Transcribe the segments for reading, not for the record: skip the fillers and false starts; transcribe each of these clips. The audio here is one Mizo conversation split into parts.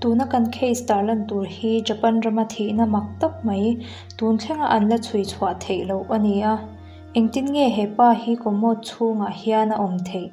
Tuna kan case tarlan tur hi Japan rama thihna mak tak mai tun thlenga an la chhui chhuah theih loh a ni a. Engtin nge he pa hi commode chhungah hian a awm theih?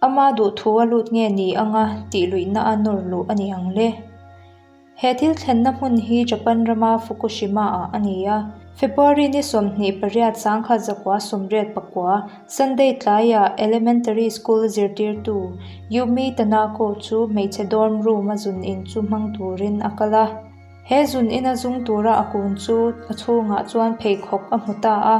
Ama duhthu a lut nge ni anga tih luihna a nawr luh a ni ang le? He thil thlenna hmun hi Japan rama Fukushima-ah a ni a. February ni 28 1989, Sunday tlaiah Elementary School zirtirtu Yumi Tanako chu hmeichhe dorm room-a zun in chu hmang turin a kal a. He zun ina zung tura a kun chu a chhungah chuan pheikhawk a hmu ta a.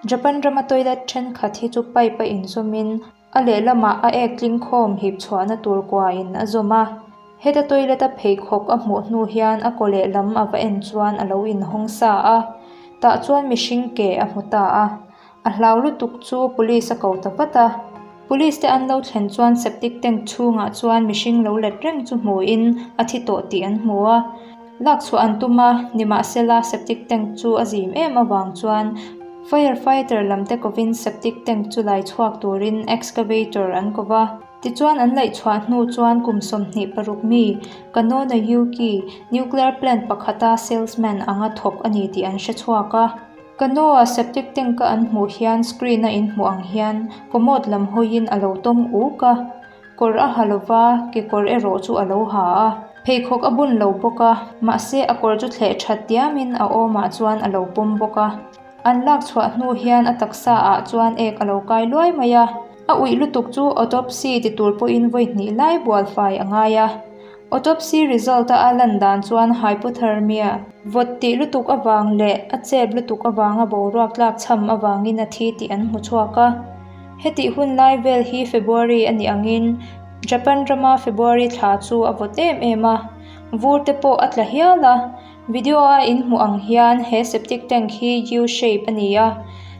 Japan rama toilet thenkhat hi chu pipe a inzawmin A lehlamah a ek tling khawm hip chhuahna tur kuain a zawm a. Heta toilet a pheikhawk a hmuh hnu hian a kaw lehlam a va en chuan a lo inhawng sa a. Tah chuan mihring ke a hmu ta a. A hlau lutuk chu police a ko ta vat a. Police te an lo thlen chuan septic tank chhungah chuan mihring lo let reng chu hmuin a thi tawh tih an hmu a. Lak chhuah an tum a, nimahsela septic tank chu a zim em avang chuan fire fighter lam te kovin septic tank chu lai chhuak turin excavator an ko va. Tichuan an laih chhuah hnu chuan kum 26 mi Kanona Yuki, nuclear plant pakhata salesman anga thawk a ni tih an hre chhuak a. Kanoa septic tank a an hmuh hian screen a inhmuh ang hian commode lam hawiin a lo tawm uk a. Kawr a ha lo va, kekawr erawh chu a lo ha a. Pheikhawk a bun lo bawk a, mahse a kawr chu thleh that diamin a awmah chuan a lo pawm bawk a. An lak chhuah hnu hian a taksa ah chuan ek a lo kai luai mai a. A uih lutuk chu autopsy ti tur pawhin vawi hnih lai bual fai a ngai a. Autopsy result a a lan dan chuan hypothermia, vawt tih lutuk avang leh a chep lutuk avanga boruak tlak chham avangin a thi tih an hmu chhuak a. Hetih hun lai vel hi February a nih angin Japan rama February thla chu a vawt em em a, vur te pawh a tla hial a. Video a inhmuh ang hian he septic tank hi U shape a ni a,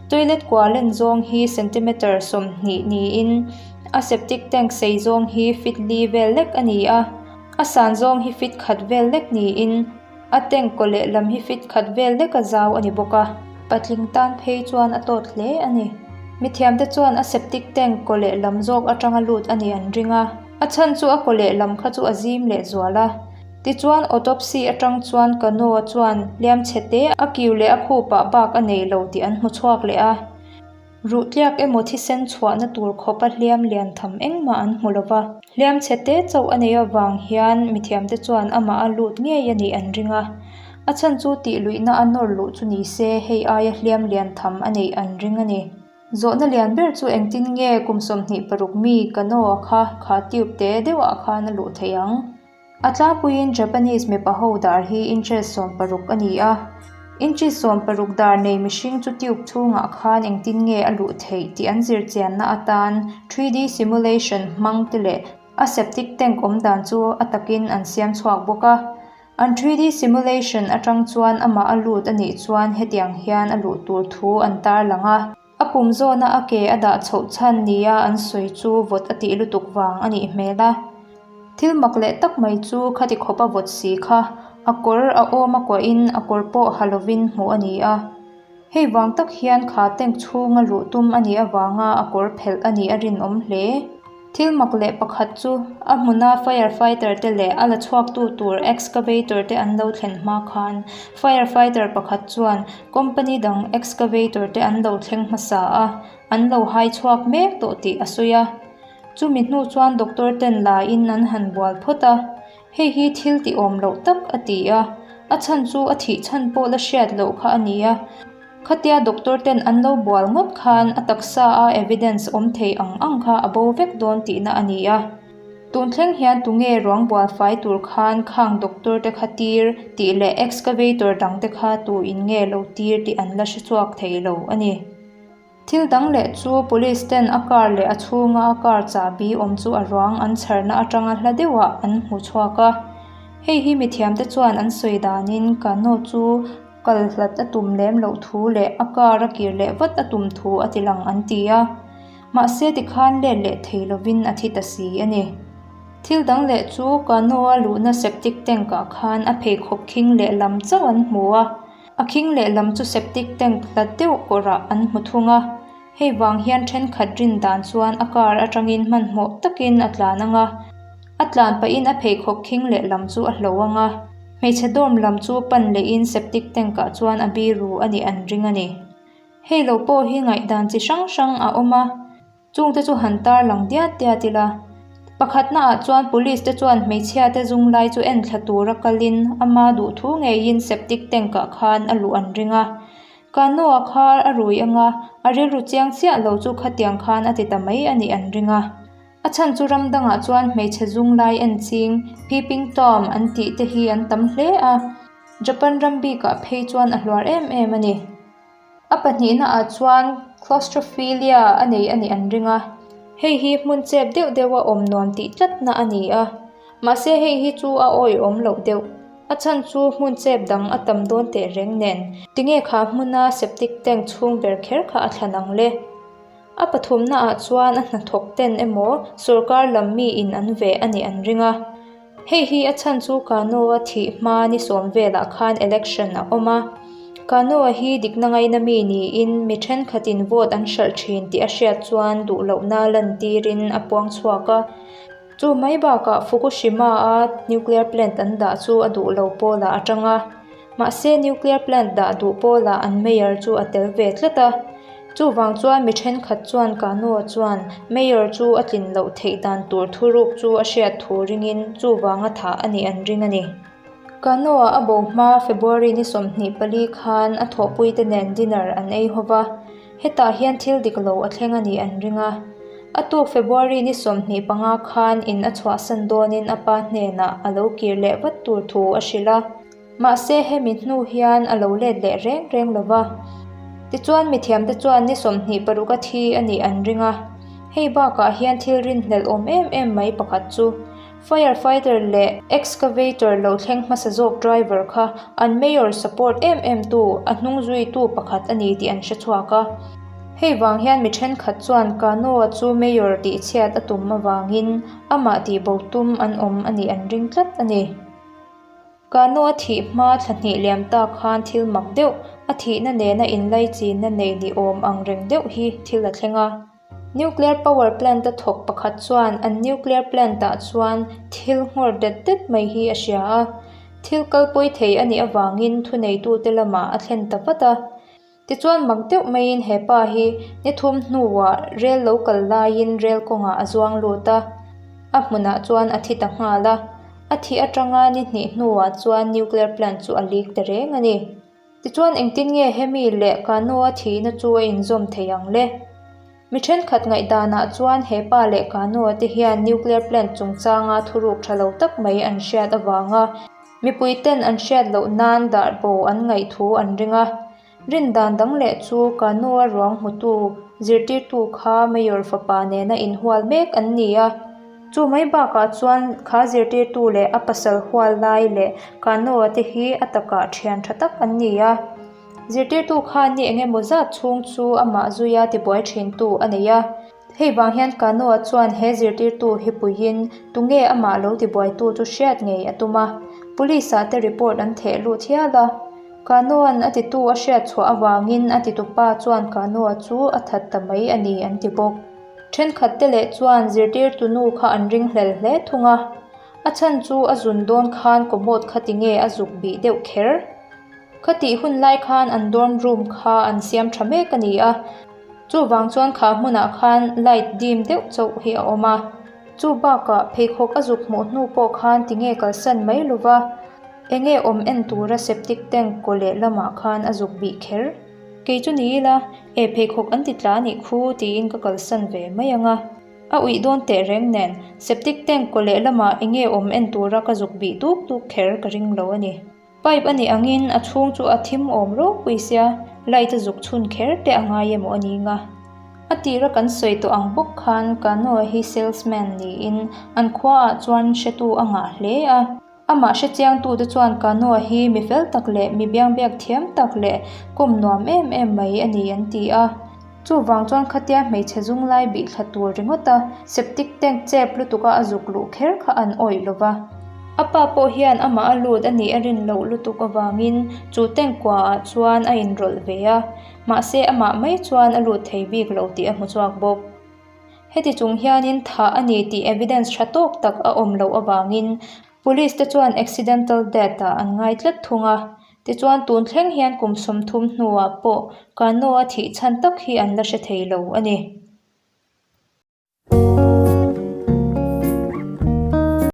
toilet kua len zawng hi centimeter 20 niin a septic tank sei zawng hi feet li vel lek a ni a, a san zawng hi feet khat vel lek niin A tank kaw lehlam hi fit khat vel lek a zau a ni bawk a, patling tan phei chuan a tawt hle a ni. Mithiamte chuan a septic tank kaw lehlam zawk atanga lut a nih an ring a, a chhan chu a kaw lehlam kha chu a zim leh zual a. Tichuan autopsy atang chuan Kanoa chuan hliam chhe te a kiu leh a khupah bak a nei lo tih an hmu chhuak leh a. Ruh tliak emaw thisen chhuahna tur khawpa hliam lian tham engmah an hmu lo va. Hliam chhe te chauh a neih avang hian mithiamte chuan amah a lut ngei a nih an ring a. A chhan chu tih luihna a nawr luh chu ni se hei aia hliam lian tham a neih an ring a ni. Zawhna lian ber chu engtin nge kum 26 mi Kanoa kha kha tube te deuhah khan a luh theih ang? A tlangpuiin Japanese mipa ho dar hi inches 60 a ni a. Inches 60 dar nei mihring chu tube chhungah khan engtin nge a luh theih tih an zir chianna atan 3D simulation hmang te leh a septic tank awm dan chu a takin an siam chhuak bawk a. An 3D simulation atang chuan amah a lut a nih chuan hetiang hian a luh tur thu an tarlang a. A pum zawna a ke a dah chhoh chhan nia an sawi chu vawt a tih lutuk vang a nih hmel a. Thil mak leh tak mai chu khati khawpa vawt si kha a kawr a awm a kuahin a kawr pawh ha lovin hmuh a ni a. Hei vang tak hian kha tank chhunga luh tum a nih avanga a kawr phelh a nih a rinawm hle. Thil mak leh pakhat chu a hmuna fire fighter te leh a la chhuaktu tur excavator te an lo thlen hma khan fire fighter pakhat chuan company dang excavator te an lo thleng hmasa a, an lo hai chhuak mek tawh tih a sawi a. Chumi hnu chuan doctor ten la in an han bual phawt a, hei hi thil tih awm loh tak a ti a, a chhan chu a thih chhan pawh la hriat loh kha a ni a. Khatia doctor ten an lo bual ngawt khan a taksa a evidence awm thei ang ang kha a bo vek dawn tihna a ni a. Tun thleng hian tunge ruang bual fai tur khan khang doctor te kha tir tih leh excavator dang te kha tu in nge lo tir tih an la hre chhuak thei lo a ni. Thil dang leh chu police ten a car leh a chhunga a car chahbi awm chu a ruang an chharna atanga hla deuhah an hmu chhuak a. Hei hi mithiamte chuan an sawi danin Kano chu Kal hlat a tum lem loh thu leh a car a kir leh vat a tum thu a ti lang an ti a. Mahse tikhan let leh thei lovin a thi ta si a ni. Thil dang leh chu Kano-a luhna septic tank ah khan a pheikhawk khing leh lam chauh an hmu a. A khing leh lam chu septic tank hlat deuh kawrah an hmu thung a. Hei vang hian thenkhat rin dan chuan a car atangin hmanhmawh takin a tlan ang a. A tlan pahin a pheikhawk khing lehlam chu a hlo ang a, hmeichhe dorm lam chu pan lehin septic tank ah chuan a biru a nih an ring a ni. Hei lo pawh hi ngaihdan chi hrang hrang a awm a, chungte chu han tar lang diat diat ila. Pakhatna ah chuan police te chuan hmeichhia te zung lai chu en thla tura kalin ama duhthu ngeiin septic tank ah khan a luh an ring a. Kanoa kha a rui anga a rilru chiang chiah lo chu khatiang khan a ti ta mai a nih an ring a. A chhan chu ram dangah chuan hmeichhe zung lai en ching Peeping Tom an tih te hi an tam hle a, Japan ram bikah phei chuan a hluar em em a ni. A pahnihna ah chuan claustrophilia a nei a nih an ring a, hei hi hmun chep deuh deuh a awm nuam tih tlatna a ni a, mahse hei hi chu a awihawm loh deuh. A chhan chu hmun chep dang a tam dawn teh reng nen tinge kha hmuna septic tank chhung ber kher kha a thlan ang le? A pathumna ah chuan a hnathawk ten emaw sorkar lam mi in an veh a nih an ring a. Hei hi a chhan chu Kano-a thih hma ni sawm velah khan election a awm a. Kano-a hi dikna ngaina mi niin mi thenkhatin vote an hralh thin tih a hriat chuan duh lohna lantirin a puang chhuak a. Chu mai bakah Fukushima-a nuclear plant an dah chu a duh lo pawlah a tang a. Mahse nuclear plant dah duh pawlah an mayor chu a tel ve tlat a. Chuvang chuan mi thenkhat chuan Kano chuan mayor chu a tlin loh theih dan tur thuruk chu a hriat thu ringin chuvanga thah a nih an ring a ni. Kano-a a bo hma February ni 24 khan a thawhpuite nen dinner an ei ho va, hetah hian thil dik lo a thleng a nih an ring a. A tuk February ni 25 khan in a chhuahsan dawnin a pa hnenah a lo kir leh vat tur thu a hrilh a. Mahse hemi hnu hian a lo let leh reng reng lo va. Tichuan mithiamte chuan ni 26 a thi a nih an ring a. Hei bakah hian thil rinhlelh awm em em mai pakhat chu fire fighter leh excavator lo thleng hmasa zawk driver kha an mayor support em em tu a hnung zuitu pakhat a ni tih an hre chhuak a. Hei vang hian mi thenkhat chuan Kanoa chu mayor tihchhiat a tum avangin amah tihbo tum an awm a nih an ring tlat a ni. Kano a thih hma thla hnih liam ta khan thil mak deuh, a thihna nena inlaichinna nei ni awm ang reng deuh hi thil a thleng a. Nuclear power plant a thawk pakhat chuan an nuclear plant ah chuan thil nghawr det det mai hi a hria a. Thil kalpawi thei a nih avangin thuneitute lamah a thlen ta vat a. Tichuan mak deuh maiin he pa hi ni thum hnuah rel lo kal laiin rel kawngah a zuang lut a, a hmunah chuan a thi ta nghal a. A thih atanga ni hnih hnuah chuan nuclear plant chu a leak ta reng a ni. Tichuan engtin nge hemi leh Kano-a thihna chu a inzawm thei ang le? Mi thenkhat ngaihdanah chuan he pa leh Kano-a te hian nuclear plant chungchanga thuruk tha lo tak mai an hriat avanga mipui ten an hriat loh nan dah bo an ngaih thu an ring a. Rindan dang leh chu Kano-a ruang hmutu zirtirtu kha Mayor fapa nena inhual mek an ni a. Chu mai bakah chuan kha zirtirtu leh a pasal hual lai leh Kano-a te hi a takah thian tha tak an ni a. Zirtirtu khan ni eng emaw zat chhung chu amah zuia tibuai thintu a nei a. Hei vang hian Kanoa chuan he zirtirtu hi puiin tunge amah lo tibuaitu chu hriat ngei a tum a. Police ah te report an theh lut hial a. Kanoa'n a titu a hriat chhuah avangin a titupa chuan Kanoa chu a that ta mai a ni an ti bawk. Thenkhat te leh chuan zirtirtu nu kha an ringhlel hle thung a. A chhan chu a zun dawn khan commode kha tinge a zuk bih deuh kher. Khatih hun lai khan an dorm room kha an siam tha mek a ni a, chuvang chuan kha hmunah khan light dim deuh chauh hi a awm a. Chu bakah pheikhawk a zuk hmuh hnu pawh khan tinge kalsan mai lova, enge awm en tura septic tank kaw leh lamah khan a zuk bih kher. Kei chu ni ila, e pheikhawk an ti tla nih khu tiin ka kalsan ve mai ang a. A uih dawn teh reng nen, septic tank kaw leh lamah enge awm en tura ka zuk bih duk duk kher ka ring lo a ni. Pipe a nih angin a chhung chu a thim awm ropui sia, light a zuk chhun kher te a ngai emaw a ni nga. A tira kan sawi tawh ang bawk khan Kanoa hi salesman niin an khuaah chuan hretu a ngah hle a. Amah hrechiangtute chuan Kanoa hi mi fel tak leh mi biangbiak thiam tak leh kawm nuam em em mai a ni an ti a. Chuvang chuan khatia hmeichhe zung lai bih thla tur ringawt a, septic tank chep lutuka a zuk luh kher kha an awih lo va. A pa pawh hian amah a lut a nih a rin loh lutuk avangin chu tank kuaah chuan a inrawlh ve a, mahse amah mai chuan a lut thei bik lo tih a hmu chhuak bawk. Heti chung hianin thah a ni tih evidence tha tawk tak a awm loh avangin Police te chuan accidental death ah an ngai tlat thung a. Tichuan tun thleng hian kum 30 hnuah pawh Kano a thih chhan tak hi an la hre thei lo a ni.